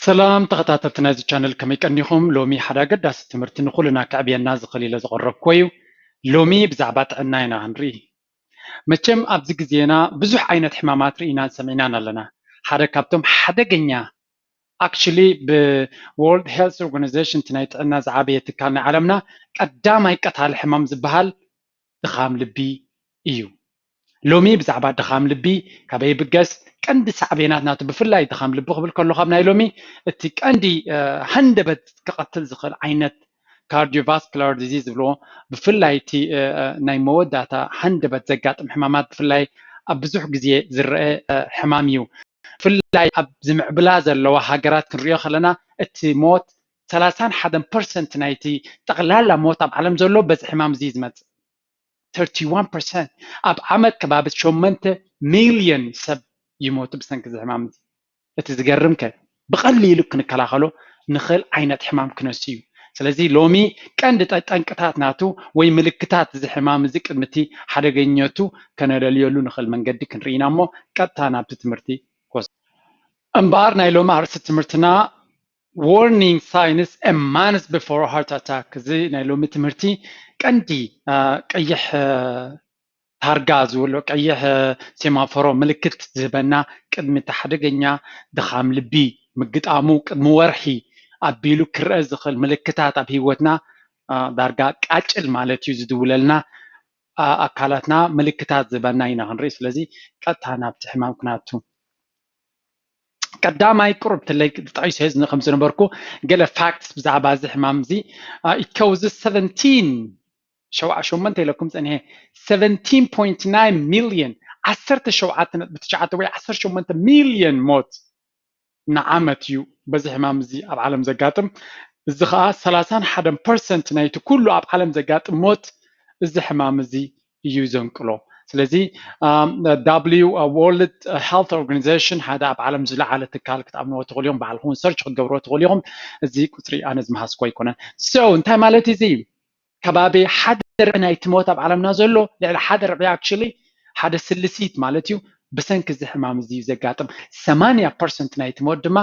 ሰላም ተኸታተልቲ ናይዚ ቻነል፣ ከመይ ቀኒኹም? ሎሚ ሓደ ኣገዳሲ ትምህርቲ ንኹልና ከዕብየና ዝኽእል ኢለ ዝቐረብኩዎ እዩ። ሎሚ ብዛዕባ ጥዕና ኢና ክንርኢ። መቸም ኣብዚ ግዜና ብዙሕ ዓይነት ሕማማት ርኢናን ሰሚዕናን ኣለና። ሓደ ካብቶም ሓደገኛ፣ actually፣ ብ World Health Organization፣ እቲ ናይ ጥዕና ዝዓበየ ትካል ናይ ዓለምና፣ ቀዳማይ ቀታሊ ሕማም ዝበሃል ድኻም ልቢ እዩ። ሎሚ ብዛዕባ ድኻም ልቢ ካበይ ይብገስ፣ ቀንዲ ሳዕቤናት ናቱ፣ ብፍላይ ድኻም ልቢ ክብል ከለኹ ኣብ ናይ ሎሚ እቲ ቀንዲ ሃንደበት ክቐትል ዝኽእል ዓይነት cardiovascular disease ዝብልዎ፣ ብፍላይ እቲ ናይ መወዳእታ ሃንደበት ዘጋጥም ሕማማት፣ ብፍላይ ኣብ ብዙሕ ግዜ ዝረአ ሕማም እዩ። ብፍላይ ኣብ ዝምዕብላ ዘለዋ ሃገራት ክንሪኦ ከለና፣ እቲ ሞት ሰላሳን ሓደን ፐርሰንት ናይቲ ጠቕላላ ሞት ኣብ ዓለም ዘሎ በዚ ሕማም እዚ እዩ ዝመጽእ። Thirty-one percent። ኣብ ዓመት ከባቢ ሸሞንተ ሚልዮን ሰብ ይሞቱ ብሰንኪ እዚ ሕማም እዚ። እቲ ዝገርም ከ፣ ብቐሊሉ ክንከላኸሎ ንኽእል ዓይነት ሕማም ክነሱ እዩ። ስለዚ ሎሚ ቀንዲ ጠ-፣ ጠንቅታት ናቱ ወይ ምልክታት እዚ ሕማም እዚ፣ ቅድሚ እቲ ሓደገኘቱ ከነለልየሉ ንኽእል መንገዲ ክንርኢ ኢና እሞ፣ ቀጥታ ናብቲ ትምህርቲ ክወስድ። እምበኣር ናይ ሎሚ ኣርእስቲ ትምህርትና፣ Warning Signs a Month Before Heart Attack። እዚ ናይ ሎሚ ትምህርቲ ቀንዲ ቀይሕ ታርጋ ዝብሎ፣ ቀይሕ ሴማፎሮ ምልክት ዝህበና፣ ቅድሚ እቲ ሓደገኛ ድኻም ልቢ ምግጣሙ ቅድሚ ወርሒ ኣቢሉ ክረአ ዝኽእል ምልክታት ኣብ ህይወትና፣ ዳርጋ ቃጭል ማለት እዩ፣ ዝድውለልና ኣካላትና ምልክታት ዝህበና ኢና ክንርኢ። ስለዚ ቀጥታ ናብቲ ሕማም ክናቱ። ቀዳማይ፣ ቁሩብ ትለይ ተጣይሰ ከም ዝነበርኩ፣ ገለ ፋክትስ ብዛዕባ እዚ ሕማም እዚ። It causes seventeen፣ ሸውዓ ሸሞንተ ኢለኩም ጸኒሐ፣ seventeen point nine million፣ ዓሰርተ ሸውዓተ ነጥቢ ትሽዓተ ወይ ዓሰርተ ሸሞንተ ሚልዮን ሞት ንዓመት እዩ በዚ ሕማም እዚ ኣብ ዓለም ዘጋጥም። እዚ ኸኣ ሰላሳን ሓደን ፐርሰንት ናይቲ ኩሉ ኣብ ዓለም ዘጋጥም ሞት እዚ ሕማም እዚ እዩ ዘንቅሎ። ስለዚ W World Health Organization፣ ሓደ ኣብ ዓለም ዝለዓለ ትካል፣ ክትኣምንዎ ትኽእሉ ኢኹም፣ ባዕልኹም ሰርች ክትገብርዎ ትኽእሉ ኢኹም። እዚ ቁፅሪ ኣነ ዝመሃዝኮ ኣይኮነን። So እንታይ ማለት እዚ? ከባቢ ሓደ ርብዒ ናይቲ ሞት ኣብ ዓለምና ዘሎ፣ ልዕሊ ሓደ ርብዒ፣ actually ሓደ ስልሲት ማለት እዩ፣ ብሰንኪ እዚ ሕማም እዚ እዩ ዘጋጥም። ሰማንያ ፐርሰንት ናይቲ ሞት ድማ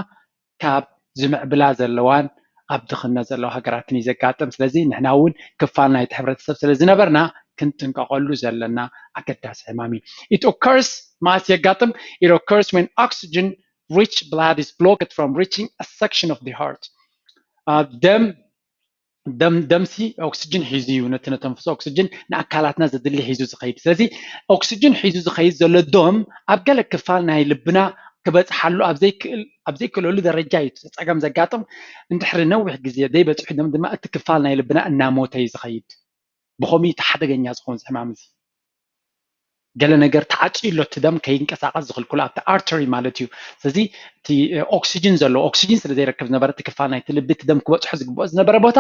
ካብ ዝምዕብላ ዘለዋን ኣብ ድኽነት ዘለዋ ሃገራትን እዩ ዘጋጥም። ስለዚ ንሕና እውን ክፋል ናይቲ ሕብረተሰብ ስለ ዝነበርና ክንጥንቀቐሉ ዘለና ኣገዳሲ ሕማም እዩ። It occurs፣ መዓስ የጋጥም? It occurs when oxygen rich blood is blocked from reaching a section of the heart። ደም ደም ደምሲ ኦክስጅን ሒዙ እዩ፣ ነቲ ነተንፍሶ ኦክስጅን ንኣካላትና ዘድሊ ሒዙ ዝኸይድ። ስለዚ ኦክስጅን ሒዙ ዝኸይድ ዘሎ ደም ኣብ ገለ ክፋል ናይ ልብና ክበፅሓሉ ኣብ ዘይክእል፣ ኣብ ዘይክእለሉ ደረጃ እዩ እቲ ፀገም ዘጋጥም። እንድሕሪ ነዊሕ ግዜ ዘይበፅሑ ደም ድማ እቲ ክፋል ናይ ልብና እናሞተ እዩ ዝኸይድ። ብኸምኡ እቲ ሓደገኛ ዝኾን እዚ ሕማም እዚ። ገለ ነገር ተዓፅዩ ኣሎ፣ እቲ ደም ከይንቀሳቐስ ዝኽልክሎ ኣብቲ ኣርተሪ ማለት እዩ። ስለዚ እቲ ኦክሲጅን ዘሎ፣ ኦክሲጅን ስለ ዘይረክብ ዝነበረ እቲ ክፋል ናይቲ ልቢ እቲ ደም ክበፅሖ ዝግብኦ ዝነበረ ቦታ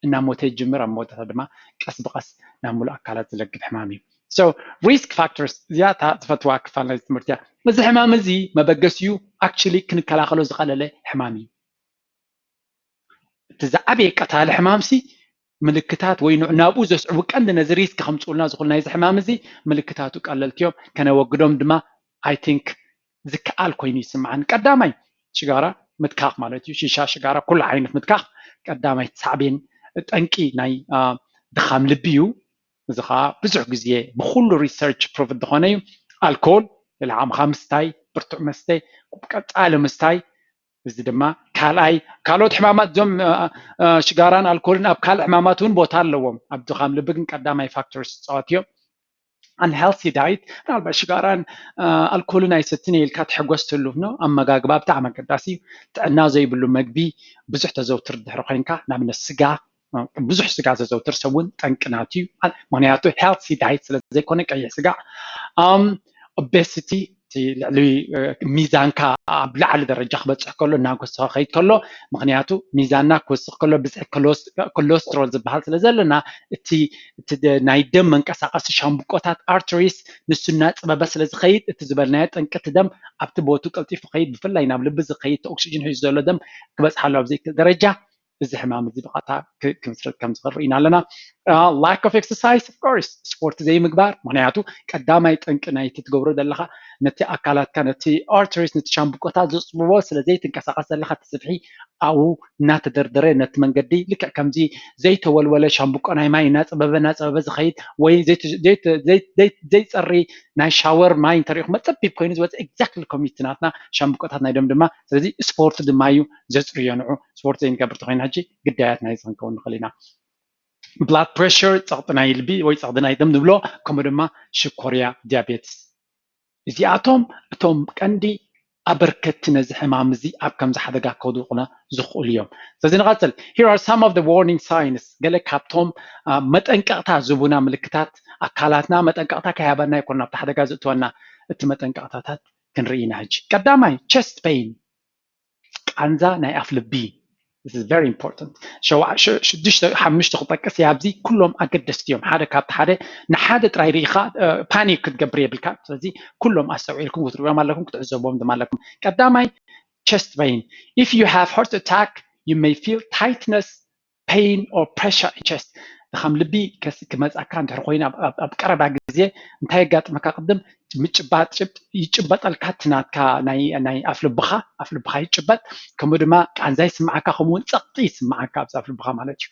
እናሞተ ይጅምር፣ ኣብ መወዳእታ ድማ ቀስ ብቐስ ናብ ሙሉእ ኣካላት ዝለግብ ሕማም እዩ። So risk factors፣ እዚኣ እታ ዝፈትዋ ክፋል ናይዚ ትምህርቲ እያ። እዚ ሕማም እዚ መበገሲኡ actually ክንከላኸሎ ዝቐለለ ሕማም እዩ። እቲ ዝዓበየ ቀታሊ ሕማምሲ ምልክታት ወይ ንዕ-፣ ናብኡ ዘስዕቡ ቀንዲ ነዚ ሪስክ ከምፅኡልና ዝኽእሉ ናይዚ ሕማም እዚ ምልክታቱ ቀለልቲ እዮም። ከነወግዶም ድማ I think ዝከኣል ኮይኑ ይስምዓኒ። ቀዳማይ ሽጋራ ምትካኽ ማለት እዩ። ሺሻ፣ ሽጋራ፣ ኩሉ ዓይነት ምትካኽ ቀዳማይ ሳዕቤን ጠንቂ ናይ ድኻም ልቢ እዩ። እዚ ከዓ ብዙሕ ግዜ ብኩሉ ሪሰርች ፕሩቭድ ዝኾነ እዩ። ኣልኮል፣ ልዓምኻ ምስታይ፣ ብርቱዕ መስተ፣ ቀፃሊ ምስታይ፣ እዚ ድማ ካልኣይ። ካልኦት ሕማማት እዞም ሽጋራን ኣልኮልን ኣብ ካልእ ሕማማት እውን ቦታ ኣለዎም። ኣብ ድኻም ልቢ ግን ቀዳማይ ፋክተርስ ዝፃወት እዮም። Unhealthy diet፣ ምናልባት ሽጋራን ኣልኮልን ኣይሰትን እየ ኢልካ ትሕጎስ ትህሉ፣ ኖ፣ ኣመጋግባ ብጣዕሚ ኣገዳሲ እዩ። ጥዕና ዘይብሉ መግቢ ብዙሕ ተዘውትር ድሕሪ ኮይንካ፣ ንኣብነት ስጋ፣ ብዙሕ ስጋ ዘዘውትር ሰብ እውን ጠንቂ ናቱ እዩ። ምክንያቱ healthy diet ስለ ዘይኮነ ቀይሕ ስጋ። Obesity፣ እቲ ልዕሊ ሚዛንካ ኣብ ላዕሊ ደረጃ ክበፅሕ ከሎ፣ እናጎሰኸ ከይድ ከሎ፣ ምክንያቱ ሚዛንና ክወስኽ ከሎ ብዝሒ ኮሎስትሮል ዝበሃል ስለ ዘለና፣ እቲ ናይ ደም መንቀሳቀሲ ሻምብቆታት ኣርተሪስ ንሱ እናፅበበ ስለ ዝኸይድ፣ እቲ ዝበልናዮ ጠንቂ እቲ ደም ኣብቲ ቦቱ ቀልጢፉ ከይድ፣ ብፍላይ ናብ ልቢ ዝኸይድ ኦክሲጅን ሒዙ ዘሎ ደም ክበፅሓሉ ኣብ ዘይክእል ደረጃ እዚ ሕማም እዚ ብቐጥታ ክምስረት ከም ዝኽእል ርኢና ኣለና። Lack of exercise, of course, ስፖርት ዘይምግባር። ምክንያቱ ቀዳማይ ጠንቂ ናይቲ ትገብሮ ዘለካ ነቲ ኣካላትካ፣ ነቲ arteries፣ ነቲ ሻምብቆታት ዘፅብቦ ስለ ዘይትንቀሳቀስ ዘለካ፣ እቲ ስብሒ ኣብኡ እናተደርደረ ነቲ መንገዲ ልክዕ ከምዚ ዘይተወልወለ ሻምብቆ ናይ ማይ እናፀበበ እናፀበበ ዝኸይድ ወይ ዘይት- ዘይት- ዘይት- ዘይት- ዘይፀሪ ናይ ሻወር ማይ እንተሪኢኹም መፀቢብ ኮይኑ ዝወፅእ exactly ከምኡ እቲ ናትና ሻምብቆታት ናይ ደም ድማ። ስለዚ ስፖርት ድማ እዩ ዘፅርዮ። ንዑ ስፖርት ዘይንገብር ተኮይና ሕጂ ግዳያት ናይ ክንከውን ንኽእል ኢና። Blood pressure፣ ፀቕጢ ናይ ልቢ ወይ ፀቕጢ ናይ ደም ንብሎ፣ ከምኡ ድማ ሽኮርያ፣ ዲያቤትስ። እዚኣቶም እቶም ቀንዲ ኣበርከቲ ነዚ ሕማም እዚ ኣብ ከምዚ ሓደጋ ከውድቁና ዝኽእሉ እዮም። ስለዚ ንቐፅል። Here are some of the warning signs፣ ገለ ካብቶም መጠንቀቕታ ዝቡና ምልክታት። ኣካላትና መጠንቀቕታ ከይሃበና ይኮን ናብቲ ሓደጋ ዝእትወና። እቲ መጠንቀቕታታት ክንርኢ ኢና ሕጂ። ቀዳማይ፣ chest pain፣ ቃንዛ ናይ ኣፍ ልቢ። This is very important። ሽዱሽተ ሓሙሽተ ክጠቅስ እየ ኣብዚ። ኩሎም ኣገደስቲ እዮም። ሓደ ካብቲ ሓደ ንሓደ ጥራይ ርኢኻ ፓኒክ ክትገብር የብልካ። ስለዚ ኩሎም ኣስተውዒልኩም ክትርእዮም ኣለኩም፣ ክትዕዘቦም ድማ ኣለኩም። ቀዳማይ፣ chest pain። If you have heart attack, you may feel tightness, pain or pressure in chest። ድኻም ልቢ ክመፅኣካ እንድሕር ኮይኑ ኣብ ቀረባ ግዜ እንታይ የጋጥመካ? ቅድም ምጭባጥ ይጭበጠልካ፣ እቲ ናትካ ናይ ኣፍ ልብኻ፣ ኣፍ ልብኻ ይጭበጥ። ከምኡ ድማ ቃንዛ ይስምዓካ፣ ከምኡ እውን ፀቕጢ ይስምዓካ ኣብዚ ኣፍ ልብኻ ማለት እዩ።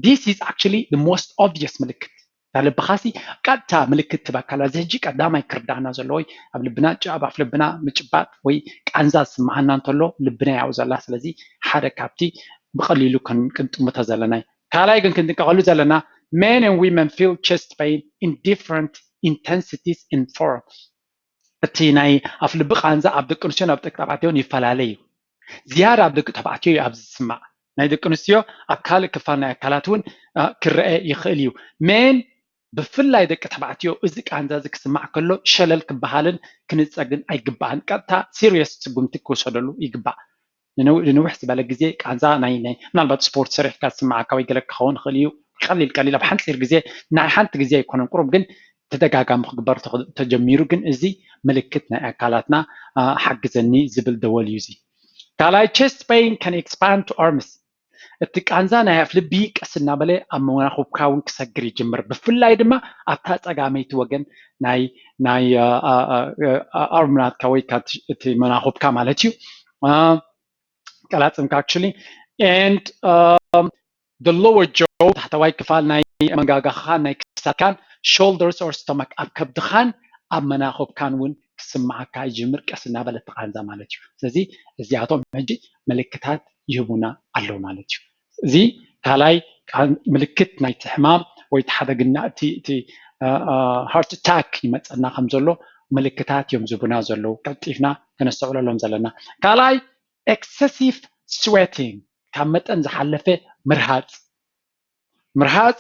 This is actually the most obvious ምልክት። እታ ልብኻሲ ቀጥታ ምልክት ትበካ ኣላ። እዚ ሕጂ ቀዳማይ ክርዳእና ዘለዎ ኣብ ልብና፣ ኣብ ኣፍ ልብና ምጭባጥ ወይ ቃንዛ ዝስምዓና እንተሎ ልብና ያው ዘላ። ስለዚ ሓደ ካብቲ ብቐሊሉ ክንጥምቶ ዘለና እዩ። ካልኣይ ግን ክንጥንቀቐሉ ዘለና፣ men and women feel chest pain in different intensities and form። እቲ ናይ ኣፍ ልቢ ቃንዛ ኣብ ደቂ ኣንስትዮን ኣብ ደቂ ተባዕትዮን ይፈላለ እዩ። ዝያዳ ኣብ ደቂ ተባዕትዮ እዩ ኣብዚ ዝስማዕ። ናይ ደቂ ኣንስትዮ ኣብ ካልእ ክፋል ናይ ኣካላት እውን ክረአ ይኽእል እዩ። men፣ ብፍላይ ደቂ ተባዕትዮ፣ እዚ ቃንዛ እዚ ክስማዕ ከሎ ሸለል ክበሃልን ክንፀግን ኣይግባእን። ቀጥታ ሲሪየስ ስጉምቲ ክውሰደሉ ይግባእ። ንንውሕ ዝበለ ግዜ ቃንዛ ናይ ናይ ምናልባት ስፖርት ሰሪሕካ ዝስምዓካ ወይ ገለ ክኸውን ይኽእል እዩ። ቀሊል ቀሊል ኣብ ሓንፂር ግዜ፣ ናይ ሓንቲ ግዜ ኣይኮነን ቁሩብ፣ ግን ተደጋጋሚ ክግበር ተጀሚሩ ግን እዚ ምልክት ናይ ኣካላትና ሓግዘኒ ዝብል ደወል እዩ። እዚ ካልኣይ፣ chest pain can expand to arms። እቲ ቃንዛ ናይ ኣፍ ልቢ ቀስ እናበለ ኣብ መናኹብካ እውን ክሰግር ይጅምር። ብፍላይ ድማ ኣብታ ፀጋመይቲ ወገን ናይ ናይ ኣርም ናትካ ወይ እቲ መናኹብካ ማለት እዩ። ቀላፅምካ actually and the lower jaw፣ ታሕተዋይ ክፋል ናይ መንጋጋኻን ናይ ክሳድካን፣ shoulders or stomach፣ ኣብ ከብድኻን ኣብ መናኹብካን እውን ክስምዓካ ይጅምር፣ ቀስ እናበለ እቲ ቃንዛ ማለት እዩ። ስለዚ እዚኣቶም ሕጂ ምልክታት ይህቡና ኣለዉ ማለት እዩ። እዚ ካልኣይ ምልክት ናይቲ ሕማም ወይ እቲ ሓደግና እቲ heart attack ይመፀና ከም ዘሎ ምልክታት እዮም ዝህቡና ዘለዉ፣ ቀልጢፍና ከነስተውዕለሎም ዘለና። ካልኣይ፣ excessive sweating፣ ካብ መጠን ዝሓለፈ ምርሃፅ። ምርሃፅ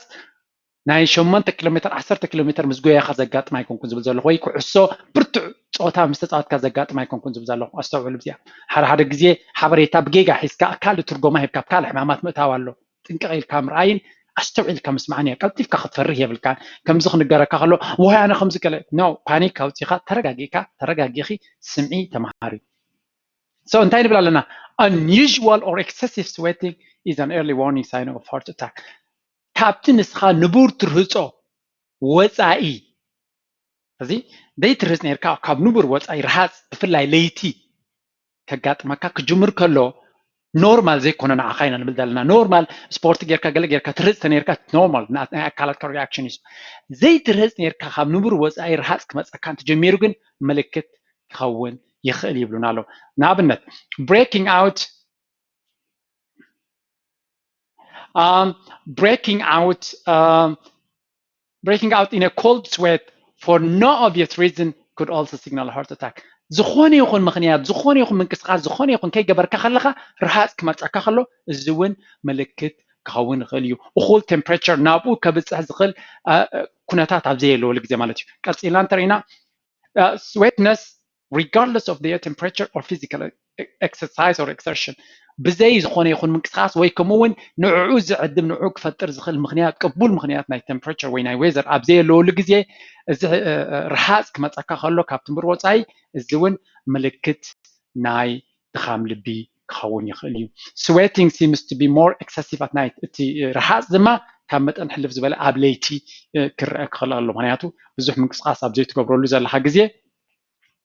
ናይ ሸሞንተ ኪሎ ሜትር፣ ዓሰርተ ኪሎ ሜትር ምስ ጎያኻ ዘጋጥም ኣይኮንኩን ዝብል ዘለኹ፣ ወይ ኩዕሶ ብርቱዕ ፀወታ ምስ ተፃወትካ ዘጋጥም ኣይኮንኩን ዝብል ዘለኹ። ኣስተውዕሉ እዚኣ። ሓደ ሓደ ግዜ ሓበሬታ ብጌጋ ሒዝካ ካልእ ትርጎማ ሂብካ ኣብ ካልእ ሕማማት ምእታው ኣሎ። ጥንቅቕ ኢልካ ምርኣይን ኣስተውዒልካ ምስማዕን እያ። ቀልጢፍካ ክትፈርህ የብልካን። ከምዚ ክንገረካ ከሎ፣ ወይ ኣነ ከምዚ ገለ፣ no፣ ፓኒክ ኣውፂኻ ተረጋጊእካ፣ ተረጋጊእኺ ስምዒ፣ ተምሃሪ። So እንታይ ንብል ኣለና? Unusual or excessive sweating is an early warning sign of heart attack። ካብቲ ንስኻ ንቡር ትርህፆ ወፃኢ፣ እዚ ዘይትርህፅ ነርካ፣ ካብ ንቡር ወፃኢ ርሃፅ ብፍላይ ለይቲ ከጋጥመካ ክጅምር ከሎ ኖርማል ዘይኮነ ንዓኻ ኢና ንብል ዘለና። ኖርማል ስፖርት ጌርካ ገለ ጌርካ ትርህፅ ተነርካ ኖርማል ናይ ኣካላትካ ሪያክሽን እዩ። ዘይትርህፅ ነርካ ካብ ንቡር ወፃኢ ርሃፅ ክመፀካ እንተጀሚሩ ግን ምልክት ክኸውን ይኽእል ይብሉና ኣለዉ። ንኣብነት breaking out um, breaking out um, breaking out in a cold sweat for no obvious reason could also signal a heart attack። ዝኾነ ይኹን ምኽንያት፣ ዝኾነ ይኹን ምንቅስቃስ፣ ዝኾነ ይኹን ከይገበርካ ከለኻ ርሃፅ ክመፀካ ከሎ እዚ እውን ምልክት ክኸውን ይኽእል እዩ። እኹል ቴምፕሬቸር ናብኡ ከብፅሕ ዝኽእል ኩነታት ኣብ ዘየለወሉ ግዜ ማለት እዩ። ቀፂልና እንተሪኢና sweatiness regardless of their temperature or physical exercise or exertion፣ ብዘይ ዝኾነ ይኹን ምንቅስቃስ ወይ ከምኡ እውን ንዕኡ ዝዕድም ንዕኡ ክፈጥር ዝኽእል ምኽንያት፣ ቅቡል ምኽንያት ናይ ቴምፕሬቸር ወይ ናይ ዌዘር ኣብ ዘየለወሉ ግዜ እዚ ርሃፅ ክመፀካ ከሎ ካብ ትንብር ወፃኢ እዚ እውን ምልክት ናይ ድኻም ልቢ ክኸውን ይኽእል እዩ። Sweating seems to be more excessive at night። እቲ ርሃፅ ድማ ካብ መጠን ሕልፍ ዝበለ ኣብ ለይቲ ክረአ ክኽእል ኣሎ። ምክንያቱ ብዙሕ ምንቅስቃስ ኣብ ዘይትገብረሉ ዘለካ ግዜ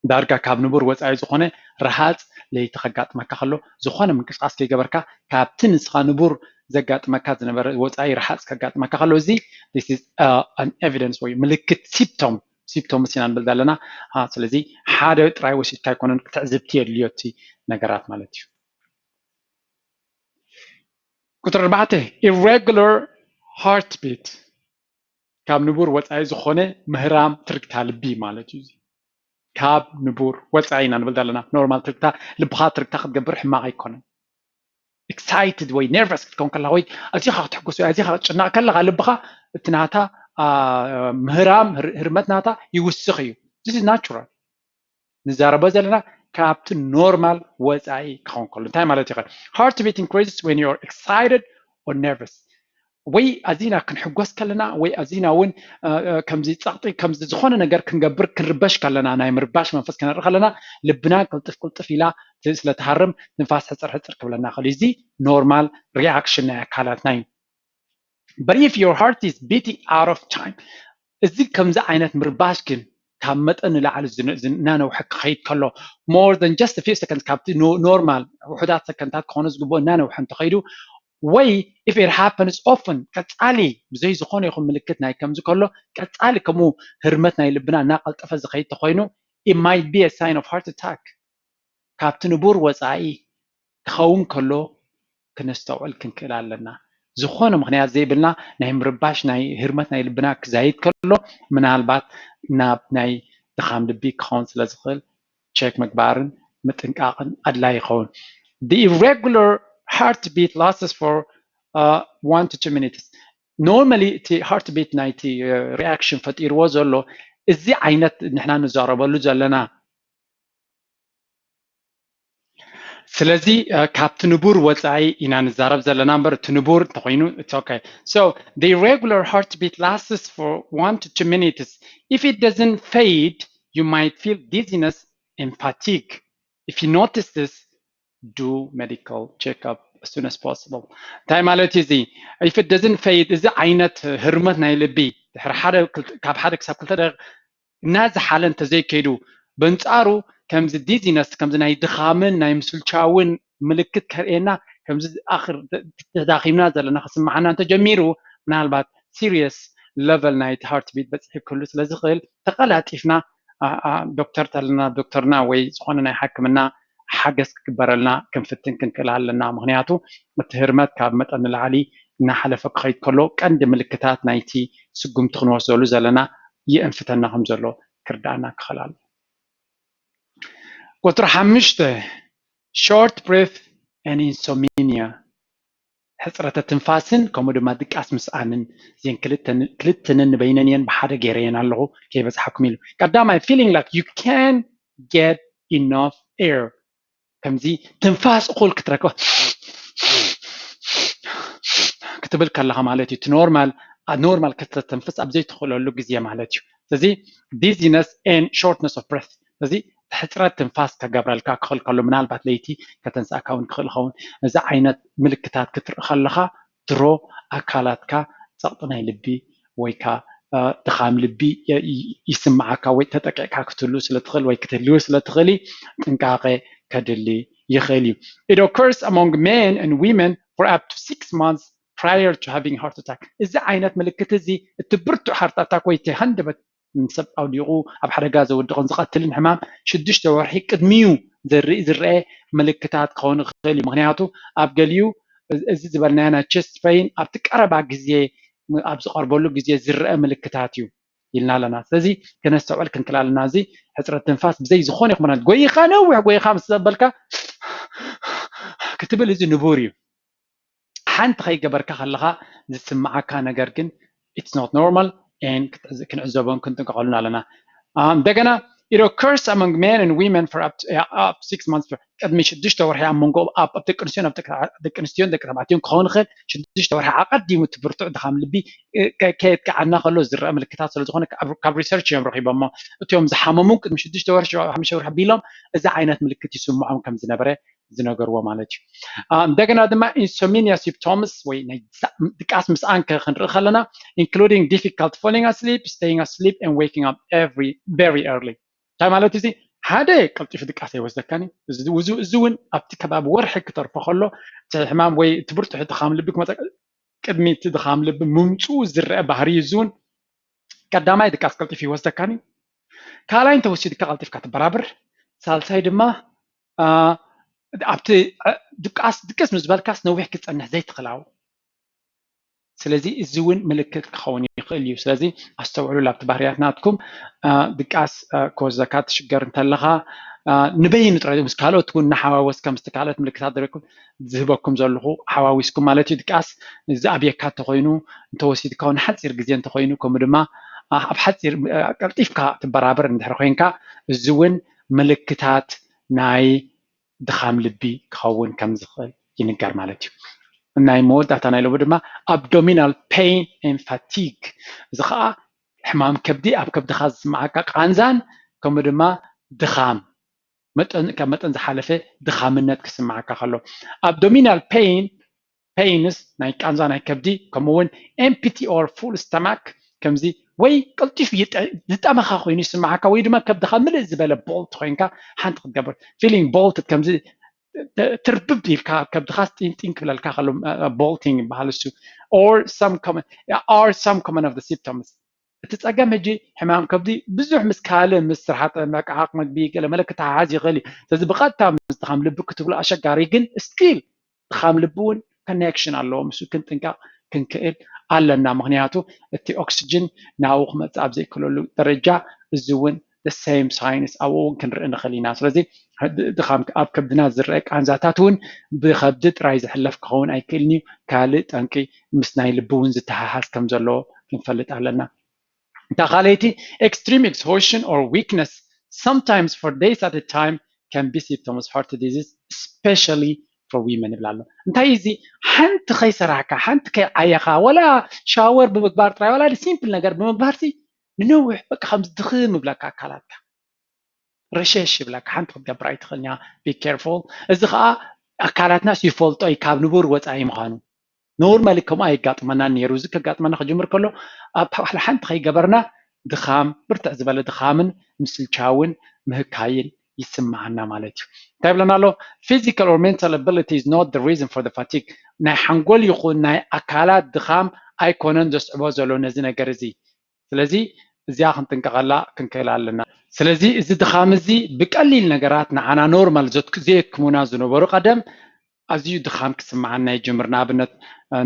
ዳርጋ ካብ ንቡር ወፃኢ ዝኾነ ረሃፅ ለይቲ ከጋጥመካ ከሎ፣ ዝኾነ ምንቅስቃስ ከይገበርካ ካብቲ ንስኻ ንቡር ዘጋጥመካ ዝነበረ ወፃኢ ረሃፅ ከጋጥመካ ከሎ፣ እዚ this is an evidence ወይ ምልክት፣ ሲፕቶም፣ ሲፕቶምስ ኢና ንብል ዘለና። ስለዚ ሓደ ጥራይ ወሲድካ ኣይኮነን፣ ትዕዝብቲ የድልዮ እቲ ነገራት ማለት እዩ። ቁፅሪ ኣርባዕተ፣ irregular heartbeat፣ ካብ ንቡር ወፃኢ ዝኾነ ምህራም ትርግታ ልቢ ማለት እዩ። ካብ ንቡር ወፃኢ ኢና ንብል ዘለና። ኖርማል ትርግታ ልብኻ ትርግታ ክትገብር ሕማቕ ኣይኮነን። ኤክሳይትድ ወይ ነርቨስ ክትከውን ከለኻ ወይ ኣዚኻ ክትሕጎስ ወይ ኣዚኻ ክትጭነቕ ከለኻ ልብኻ እቲ ናታ ምህራም ህርመት ናታ ይውስኽ እዩ። This is natural። ንዛረቦ ዘለና ካብቲ ኖርማል ወፃኢ ክኸውን ከሎ እንታይ ማለት እዩ? Heart beat increases when you're excited or nervous። ወይ ኣዚና ክንሕጎስ ከለና ወይ ኣዚና እውን ከምዚ ፀቕጢ ከምዚ ዝኾነ ነገር ክንገብር ክንርበሽ ከለና ናይ ምርባሽ መንፈስ ክነርኢ ከለና ልብና ቅልጥፍ ቅልጥፍ ኢላ ስለትሃርም ትንፋስ ሕፅር ሕፅር ክብለና ክእል። እዚ ኖርማል ሪኣክሽን ናይ ኣካላትና እዩ። But if your heart is beating out of time፣ እዚ ከምዚ ዓይነት ምርባሽ ግን ካብ መጠን ንላዕሊ እናነውሐ ክኸይድ ከሎ፣ more than just a few seconds፣ ካብቲ ኖርማል ውሑዳት ሰከንታት ክኾኑ ዝግብኦ እናነውሐ እንተኸይዱ፣ ወይ if it happens often፣ ቀፃሊ ብዘይ ዝኾነ ይኹን ምልክት ናይ ከምዚ ከሎ ቀፃሊ ከምኡ ህርመት ናይ ልብና እናቀልጠፈ ዝኸይድ ተኾይኑ፣ it might be a sign of heart attack። ካብቲ ንቡር ወፃኢ ክኸውን ከሎ ክነስተውዕል ክንክእል ኣለና። ዝኾነ ምኽንያት ዘይብልና ናይ ምርባሽ ናይ ህርመት ናይ ልብና ክዛይድ ከሎ ምናልባት ናብ ናይ ድኻም ልቢ ክኸውን ስለ ዝኽእል ቸክ ምግባርን ምጥንቃቕን ኣድላይ ይኸውን። The irregular heartbeat lasts for uh, one to two minutes። Normally እቲ heartbeat ናይቲ ሪኣክሽን ፈጢርዎ ዘሎ እዚ ዓይነት ንሕና ንዛረበሉ ዘለና ስለዚ ካብቲ ንቡር ወፃኢ ኢና ንዛረብ ዘለና እምበር እቲ ንቡር እንተኮይኑ it's okay። So the irregular heartbeat lasts for one to two minutes. If it doesn't fade, you might feel dizziness and fatigue. If you notice this, do medical checkup as soon as possible. እንታይ ማለት እዩ እዚ? If it doesn't fade፣ እዚ ዓይነት ህርመት ናይ ልቢ ድሕሪ ሓደ ካብ ሓደ ክሳብ ክልተ ደቂቕ እናዝሓለ እንተዘይከይዱ፣ በንጻሩ ከምዚ ዲዚነስ፣ ከምዚ ናይ ድኻምን ናይ ምስልቻውን ምልክት ከርእየና፣ ከምዚ ተዳኺምና ዘለና ክስምዓና እንተጀሚሩ፣ ምናልባት ሲሪየስ ለቨል ናይቲ ሃርት ቢት በፂሑ ክህሉ ስለ ዝኽእል፣ ተቐላጢፍና ዶክተር ተለና ዶክተርና ወይ ዝኾነ ናይ ሓክምና ሓገዝ ክግበረልና ክንፍትን ክንክእል ኣለና። ምክንያቱ እቲ ህርመት ካብ መጠን ንላዕሊ እናሓለፈ ክኸይድ ከሎ ቀንዲ ምልክታት ናይቲ ስጉምቲ ክንወስደሉ ዘለና የእንፍተና ከም ዘሎ ክርዳኣና ክኽእል ኣሎ። ቁፅሪ ሓሙሽተ፣ short breath and insomnia፣ ሕፅረተ ትንፋስን ከምኡ ድማ ድቃስ ምስኣንን። እዚን ክልተ ነንበይነን እየን ብሓደ ገይረየን ኣለኹ ከይበፅሓኩም ኢሉ። ቀዳማይ፣ feeling like you can't get enough air፣ ከምዚ ትንፋስ እኹል ክትረክባ ክትብል ከለኻ ማለት እዩ። እቲ ኖርማል ኖርማል ከተተንፍስ ኣብ ዘይትኽእለሉ ግዜ ማለት እዩ። ስለዚ dizziness and shortness of breath፣ ስለዚ ሕፅረት ትንፋስ ከገብረልካ ክኽእል ከሎ፣ ምናልባት ለይቲ ከተንስኣካ እውን ክኽእል ይኸውን። እዚ ዓይነት ምልክታት ክትርኢ ከለኻ ድሮ ኣካላትካ ፀቕጢ ናይ ልቢ ወይ ከ ድኻም ልቢ ይስምዓካ ወይ ተጠቂዕካ ክትህሉ ስለ ትኽእል ወይ ክትህልዊ ስለ ትኽእሊ ጥንቃቐ ከድሊ ይኽእል እዩ። It occurs among men and women for up to six months prior to having heart attack። እዚ ዓይነት ምልክት እዚ እቲ ብርቱዕ ሃርት ኣታክ ወይ እቲ ሃንደበት ንሰብ ኣውዲቑ ኣብ ሓደጋ ዘውድቕን ዝቐትልን ሕማም ሽዱሽተ ወርሒ ቅድሚኡ ዘርኢ ዝረአ ምልክታት ክኸውን ይኽእል እዩ። ምክንያቱ ኣብ ገሊኡ እዚ ዝበልናዮ ናይ ቸስት ፔይን ኣብቲ ቀረባ ግዜ ኣብ ዝቐርበሉ ግዜ ዝረአ ምልክታት እዩ ኢልና ኣለና። ስለዚ ክነስተውዕል ክንክእል ኣለና። እዚ ሕፅረት ትንፋስ ብዘይ ዝኾነ ይኹን ጎይኻ ነዊሕ ጎይኻ ምስ ዘበልካ ክትብል እዚ ንቡር እዩ። ሓንቲ ከይገበርካ ከለኻ ዝስምዓካ ነገር ግን it's not normal and ክንዕዘቦን ክንጥንቀቐሉን ኣለና። እንደገና it occurs among men and women for up to, uh, up six months። ቅድሚ ሽዱሽተ ወርሒ ኣብ መንጎ ኣብ ደቂ ኣንስትዮን ደቂ ተባዕትዮን ክኸውን ይኽእል። ሽዱሽተ ወርሒ ኣቐዲሙ እቲ ብርቱዕ ድኻም ልቢ ከየጥቅዓና ከሎ ዝረአ ምልክታት ስለ ዝኾነ ካብ ሪሰርች እዮም ረኺቦሞ። እቲኦም ዝሓመሙ ቅድሚ ሽዱሽተ ወርሒ ሓሙሽተ ወርሒ ኣቢሎም እዚ ዓይነት ምልክት ይስምዖም ከም ዝነበረ ዝነገርዎ ማለት እዩ። እንደገና ድማ insomnia symptoms ወይ ናይ ድቃስ ምስኣን ክንርኢ ከለና including difficult falling asleep, staying asleep and waking up every very early። እንታይ ማለት እዚ? ሓደ ቀልጢፉ ድቃስ ኣይወስደካን እዩ። እዚ እውን ኣብቲ ከባቢ ወርሒ ክተርፎ ከሎ እቲ ሕማም ወይ እቲ ብርቱዕ ድኻም ልቢ ክመፀ ቅድሚ እቲ ድኻም ልቢ ምምፅኡ ዝረአ ባህሪ እዩ። እዚ እውን ቀዳማይ ድቃስ ቀልጢፉ ይወስደካን እዩ። ካልኣይ እንተወሲድካ ቀልጢፍካ ትበራብር። ሳልሳይ ድማ ኣብቲ ድቃስ ድቅስ ምስ በልካስ ነዊሕ ክፀንሕ ዘይትኽላው። ስለዚ እዚ እውን ምልክት ክኸውን ይኽእል እዩ። ስለዚ ኣስተውዕሉ ኣብቲ ባህርያት ናትኩም። ድቃስ ክወስደካ ትሽገር እንተለኻ ንበይኑ ጥራይ ምስ ካልኦት እውን እናሓዋወስካ ምስቲ ካልኦት ምልክታት ዝረኩም ዝህበኩም ዘለኹ ሓዋዊስኩም ማለት እዩ። ድቃስ ዝኣብየካ እንተኮይኑ እንተወሲድካ እውን ሓፂር ግዜ እንተኮይኑ ከምኡ ድማ ኣብ ሓፂር ቀልጢፍካ ትበራበር እንድሕር ኮይንካ እዚ እውን ምልክታት ናይ ድኻም ልቢ ክኸውን ከም ዝኽእል ይንገር ማለት እዩ። ናይ መወዳእታ ናይ ሎሚ ድማ abdominal pain and fatigue፣ እዚ ከዓ ሕማም ከብዲ፣ ኣብ ከብድኻ ዝስምዓካ ቃንዛን ከምኡ ድማ ድኻም፣ መጠን ካብ መጠን ዝሓለፈ ድኻምነት ክስምዓካ ከሎ። Abdominal pain፣ pains፣ ናይ ቃንዛ ናይ ከብዲ፣ ከምኡ እውን empty or full stomach፣ ከምዚ ወይ ቀልጢፉ ዝጠመኻ ኮይኑ ይስምዓካ ወይ ድማ ከብድኻ ምልእ ዝበለ bloat ኮይንካ ሓንቲ ክትገብር፣ feeling bloated፣ ከምዚ ትርብብ ኢልካ ከብድኻ ጢንጢን ክብለልካ ከሎ፣ bloating ይበሃል እሱ። Or some common are some common of the symptoms። እቲ ፀገም ሕጂ ሕማም ከብዲ ብዙሕ ምስ ካልእ ምስ ስርሓት መቃዓቕ ምግቢ ገለ መለ ክተሓሓዝ ይኽእል እዩ። ስለዚ ብቐጥታ ምስ ድኻም ልቢ ክትብሎ ኣሸጋሪ፣ ግን still ድኻም ልቢ እውን connection ኣለዎ። ምስ ክንጥንቀቕ ክንክእል ኣለና። ምክንያቱ እቲ ኦክስጅን ናብኡ ክመፅእ ኣብ ዘይክእለሉ ደረጃ እዚ እውን the same signs ኣብኡ እውን ክንርኢ ንኽእል ኢና። ስለዚ ድኻም ኣብ ከብድና ዝረአ ቃንዛታት እውን ብከብዲ ጥራይ ዝሕለፍ ክኸውን ኣይክእልን እዩ። ካልእ ጠንቂ ምስ ናይ ልቢ እውን ዝተሓሓዝ ከም ዘለዎ ክንፈልጥ ኣለና። እታ ካልኣይቲ extreme exhaustion or weakness sometimes for days at a time can be symptoms of heart disease, especially for women ይብል ኣሎ። እንታይ እዚ? ሓንቲ ከይሰራሕካ ሓንቲ ከይዓየኻ ወላ ሻወር ብምግባር ጥራይ ወላ simple ነገር ብምግባር ሲ ንነዊሕ በቃ ከምዚ ድኽም ይብለካ ኣካላትካ። ረሸሽ ይብለካ፣ ሓንቲ ክትገብር ኣይትኽእልን እያ። Be careful። እዚ ከዓ ኣካላትናስ ይፈልጦ እዩ ካብ ንቡር ወፃኢ ምዃኑ። Normally ከምኡ ኣየጋጥመናን ነይሩ። እዚ ከጋጥመና ክጅምር ከሎ ኣብ ሓንቲ ከይገበርና ድኻም፣ ብርትዕ ዝበለ ድኻምን ምስልቻውን ምህካይን ይስምዓና ማለት እዩ። እንታይ ይብለና ኣሎ? Physical or mental ability is not the reason for the fatigue። ናይ ሓንጎል ይኹን ናይ ኣካላት ድኻም ኣይኮነን ዘስዕቦ ዘሎ ነዚ ነገር እዚ። ስለዚ እዚኣ ክንጥንቀቐላ ክንክእል ኣለና። ስለዚ እዚ ድኻም እዚ ብቀሊል ነገራት ንዓና ኖርማል ዘየክሙና ዝነበሩ ቀደም ኣዝዩ ድኻም ክስምዓና ይጅምር። ንኣብነት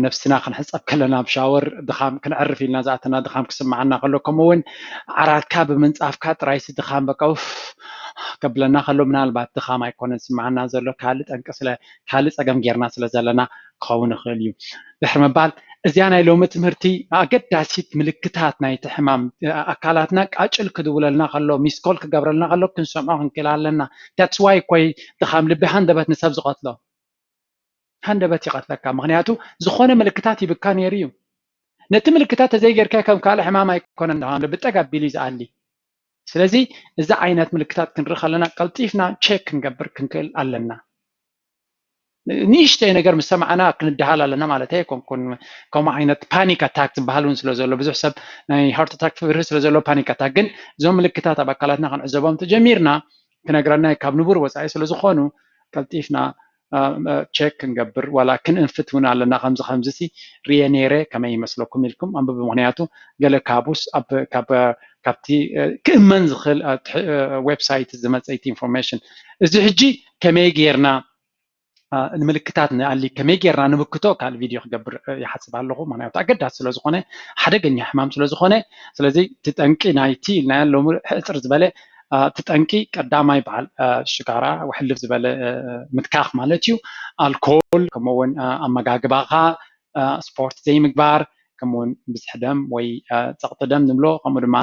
ነብስና ክንሕፀብ ከለና ኣብ ሻወር ድኻም፣ ክነዕርፍ ኢልና ዝኣተና ድኻም ክስምዓና ከሎ፣ ከምኡ እውን ዓራትካ ብምንፃፍካ ጥራይሲ ድኻም በቃ ኡፍ ከብለና ከሎ ምናልባት ድኻም ኣይኮነን ዝስምዓና ዘሎ፣ ካልእ ጠንቂ ስለ ካልእ ፀገም ጌርና ስለ ዘለና ክኸውን ይኽእል እዩ። ድሕሪ ምባል እዚኣ ናይ ሎሚ ትምህርቲ ኣገዳሲት ምልክታት ናይቲ ሕማም ኣካላትና ቃጭል ክድውለልና ከሎ ሚስኮል ክገብረልና ከሎ ክንሰምዖ ክንክእል ኣለና። That's why እኮ ድኻም ልቢ ሃንደበት ንሰብ ዝቐትሎ። ሃንደበት ይቐትለካ፣ ምክንያቱ ዝኾነ ምልክታት ይብካ ነይሩ እዩ። ነቲ ምልክታት ተዘይጌርካ ከም ካልእ ሕማም ኣይኮነን ድኻም ልቢ ጠግ ኣቢሉ እዩ ዝኣሊ። ስለዚ እዚ ዓይነት ምልክታት ክንርኢ ከለና ቀልጢፍና ቸክ ክንገብር ክንክእል ኣለና። ንእሽተይ ነገር ምስ ሰማዕና ክንድሃል ኣለና ማለት ኣይኮንኩን። ከምኡ ዓይነት ፓኒክ ኣታክ ዝበሃል እውን ስለ ዘሎ ብዙሕ ሰብ ናይ ሃርት ኣታክ ፍርሂ ስለ ዘሎ ፓኒክ ኣታክ፣ ግን እዞም ምልክታት ኣብ ኣካላትና ክንዕዘቦም ተጀሚርና ክነግረና ካብ ንቡር ወፃኢ ስለ ዝኾኑ ቀልጢፍና ቸክ ክንገብር ዋላ ክንእንፍት እውን ኣለና። ከምዚ ከምዚ ሲ ሪኤ ነይረ ከመይ ይመስለኩም ኢልኩም ኣንብቡ። ምክንያቱ ገለ ካቡስ ኣብ ካብ ካብቲ ክእመን ዝኽእል ዌብሳይት ዝመፀ እቲ ኢንፎርሜሽን። እዚ ሕጂ ከመይ ጌርና ንምልክታት ንኣሊ ከመይ ጌርና ንምክቶ ካልእ ቪድዮ ክገብር ይሓስብ ኣለኹ። ምክንያቱ ኣገዳሲ ስለ ዝኾነ ሓደገኛ ሕማም ስለ ዝኾነ፣ ስለዚ እቲ ጠንቂ ናይቲ ኢልናዮ ሎሚ ሕፅር ዝበለ እቲ ጠንቂ ቀዳማይ በዓል ሽጋራ ሕልፍ ዝበለ ምትካኽ ማለት እዩ። ኣልኮል ከምኡ እውን ኣመጋግባኻ ስፖርት ዘይምግባር ከምኡውን ብዝሒ ደም ወይ ፀቕጢ ደም ንብሎ ከምኡ ድማ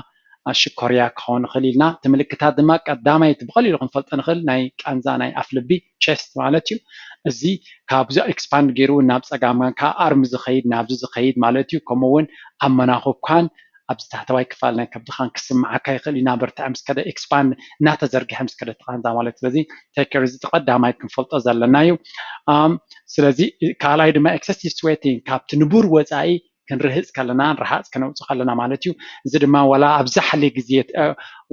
ሽኮርያ ክኸውን ይኽእል ኢልና እቲ ምልክታት ድማ ቀዳማይ እቲ ብቐሊሉ ክንፈልጦ ንኽእል ናይ ቃንዛ ናይ ኣፍ ልቢ ቸስት ማለት እዩ። እዚ ካብዚ ኤክስፓንድ ገይሩ ናብ ፀጋም ካብ ኣርም ዝኸይድ ናብዚ ዝኸይድ ማለት እዩ። ከምኡ እውን ኣብ መናኹብካን ኣብዚ ታሕተዋይ ክፋል ናይ ከብድኻን ክስምዓካ ይኽእል እዩ። እናበርትዐ ምስ ከደ፣ ኤክስፓንድ እናተዘርግሐ ምስ ከደ እቲ ቃንዛ ማለት። ስለዚ ቴክ ኬር እዚ ቀዳማይ ክንፈልጦ ዘለና እዩ። ስለዚ ካልኣይ ድማ ኤክሰሲቭ ስዌቲንግ፣ ካብቲ ንቡር ወፃኢ ክንርህፅ ከለና፣ ርሃፅ ከነውፅእ ከለና ማለት እዩ። እዚ ድማ ዋላ ኣብ ዛሕሊ ግዜ፣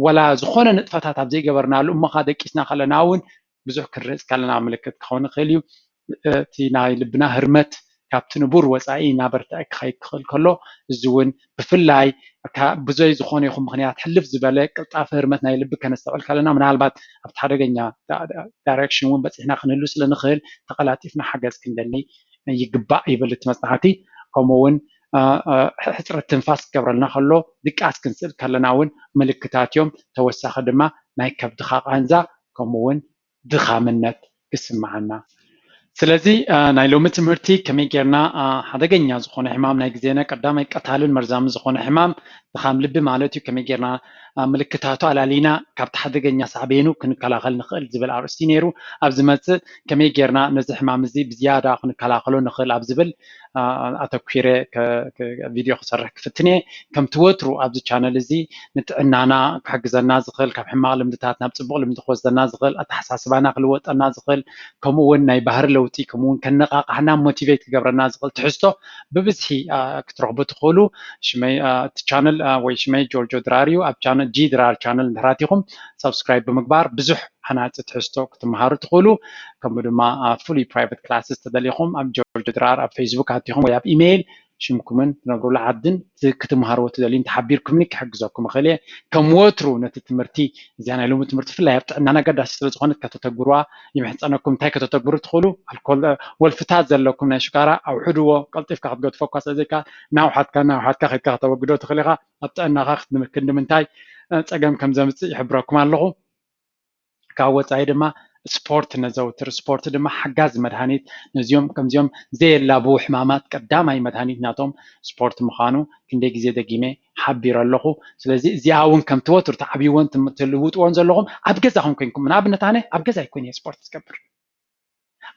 ዋላ ዝኾነ ንጥፈታት ኣብ ዘይገበርናሉ እሞ ከዓ ደቂስና ከለና እውን ብዙሕ ክንርህፅ ከለና ምልክት ክኸውን ይኽእል እዩ። እቲ ናይ ልብና ህርመት ካብቲ ንቡር ወፃኢ እናበርትዐ ክኸይድ ክኽእል ከሎ፣ እዚ እውን ብፍላይ ብዘይ ዝኾነ ይኹን ምኽንያት ሕልፍ ዝበለ ቅልጣፈ ህርመት ናይ ልቢ ከነስተውዕል ከለና፣ ምናልባት ኣብቲ ሓደገኛ ዳይሬክሽን እውን በፂሕና ክንህሉ ስለ ንኽእል፣ ተቐላጢፍና ሓገዝ ክንደሊ ይግባእ ይብል እቲ መፅናዕቲ። ከምኡ እውን ሕፅረት ትንፋስ ክገብረልና ከሎ፣ ድቃስ ክንስእል ከለና እውን ምልክታት እዮም። ተወሳኺ ድማ ናይ ከብድኻ ቃንዛ ከምኡ እውን ድኻምነት ክስምዓና። ስለዚ ናይ ሎሚ ትምህርቲ ከመይ ጌርና ሓደገኛ ዝኾነ ሕማም ናይ ግዜና ቀዳማይ ቀታልን መርዛምን ዝኾነ ሕማም ድኻም ልቢ ማለት እዩ፣ ከመይ ጌርና ምልክታቱ ኣላሊና ካብቲ ሓደገኛ ሳዕቤኑ ክንከላኸል ንኽእል ዝብል ኣርእስቲ ነይሩ። ኣብ ዝመፅእ ከመይ ጌርና ነዚ ሕማም እዚ ብዝያዳ ክንከላኸሎ ንኽእል ኣብ ዝብል ኣተኲረ ቪድዮ ክሰርሕ ክፍትን እየ። ከምቲ ወትሩ ኣብዚ ቻነል እዚ ንጥዕናና ክሕግዘና ዝኽእል፣ ካብ ሕማቕ ልምድታት ናብ ፅቡቕ ልምዲ ክወስደና ዝኽእል፣ ኣተሓሳስባና ክልወጠና ዝኽእል፣ ከምኡ እውን ናይ ባህሪ ለውጢ፣ ከምኡ እውን ከነቓቕሓና ሞቲቬት ክገብረና ዝኽእል ትሕዝቶ ብብዝሒ ክትረኽቡ ትኽእሉ። ሽመይ እቲ ቻነል ወይ ሽመይ ጆርጆ ድራር እዩ። ኣብ ቻነል ጂ ድራር ቻነል እንድሕር ኣቲኹም ሳብስክራይብ ብምግባር ብዙሕ ሃናፂ ትሕዝቶ ክትመሃሩ ትኽእሉ። ከምኡ ድማ ፍሉይ ፕራይቬት ክላስስ ተደሊኹም ኣብ ጆርጆ ድራር ኣብ ፌስቡክ ኣቲኹም ወይ ኣብ ኢሜይል ሽምኩምን ትነብሩሉ ዓድን ክትመሃርዎ ትደልዩ እንተሓቢርኩምኒ ክሕግዘኩም እኽእል እየ። ከም ወትሩ ነቲ ትምህርቲ እዚኣ ናይ ሎሚ ትምህርቲ ብፍላይ ኣብ ጥዕናና ኣገዳሲ ስለ ዝኾነት ከተተግብሩዋ ይምሕፀነኩም። እንታይ ከተተግብሩ ትኽእሉ? ኣልኮል ወልፍታት ዘለኩም ናይ ሽጋራ ኣውሕድዎ፣ ቀልጢፍካ ክትገድፎ እኳ ስለ ዘይከኣል ናውሓትካ ናውሓትካ ከድካ ከተወግዶ ትኽእል ኢኻ። ኣብ ጥዕናኻ ክንዲ ምንታይ ፀገም ከም ዘምፅእ ይሕብረኩም ኣለኹ። ካብ ወፃኢ ድማ ስፖርት ነዘውትር። ስፖርት ድማ ሓጋዚ መድሃኒት ነዚኦም ከምዚኦም ዘየላብዉ ሕማማት ቀዳማይ መድሃኒት ናቶም ስፖርት ምዃኑ ክንደይ ግዜ ደጊመ ሓቢረ ኣለኹ። ስለዚ እዚኣ እውን ከምቲ ወትሩ ትዓብይዎን ትልውጥዎን ዘለኹም ኣብ ገዛኹም ኮይንኩም፣ ንኣብነት ኣነ ኣብ ገዛ ኣይኮይነ ስፖርት ዝገብር፣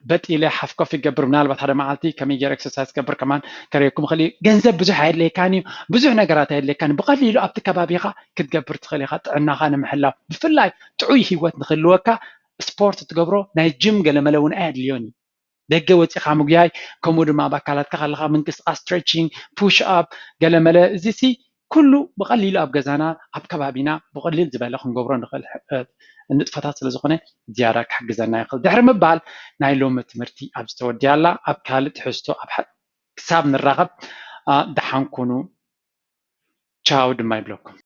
በጥ ኢለ ሓፍኮፍ ይገብር። ምናልባት ሓደ መዓልቲ ከመይ ገይረ ኤክሰርሳይዝ ክገብር ከማን ከርእየኩም እኽእል እዩ። ገንዘብ ብዙሕ ኣየድልየካን እዩ፣ ብዙሕ ነገራት ኣየድልየካን እዩ። ብቐሊሉ ኣብቲ ከባቢኻ ክትገብር ትኽእል ኢኻ። ጥዕናኻ ንምሕላው ብፍላይ ጥዑይ ህይወት ንክህልወካ ስፖርት ትገብሮ ናይ ጅም ገለመለ እውን ኣየድልዮን እዩ። ደገ ወፂኻ ምጉያይ፣ ከምኡ ድማ ኣብ ኣካላትካ ከለኻ ምንቅስቃስ፣ ስትሬቺንግ፣ ፑሽ ኣፕ፣ ገለመለ፣ እዚ ሲ ኩሉ ብቐሊሉ ኣብ ገዛና ኣብ ከባቢና ብቐሊል ዝበለ ክንገብሮ ንኽእል ንጥፈታት ስለ ዝኾነ ዝያዳ ክሕግዘና ይኽእል። ድሕሪ ምባል ናይ ሎሚ ትምህርቲ ኣብዚ ተወዲኣ ኣላ። ኣብ ካልእ ትሕዝቶ ኣብ ክሳብ ንራኸብ ደሓን ኩኑ። ቻው ድማ ይብለኩም።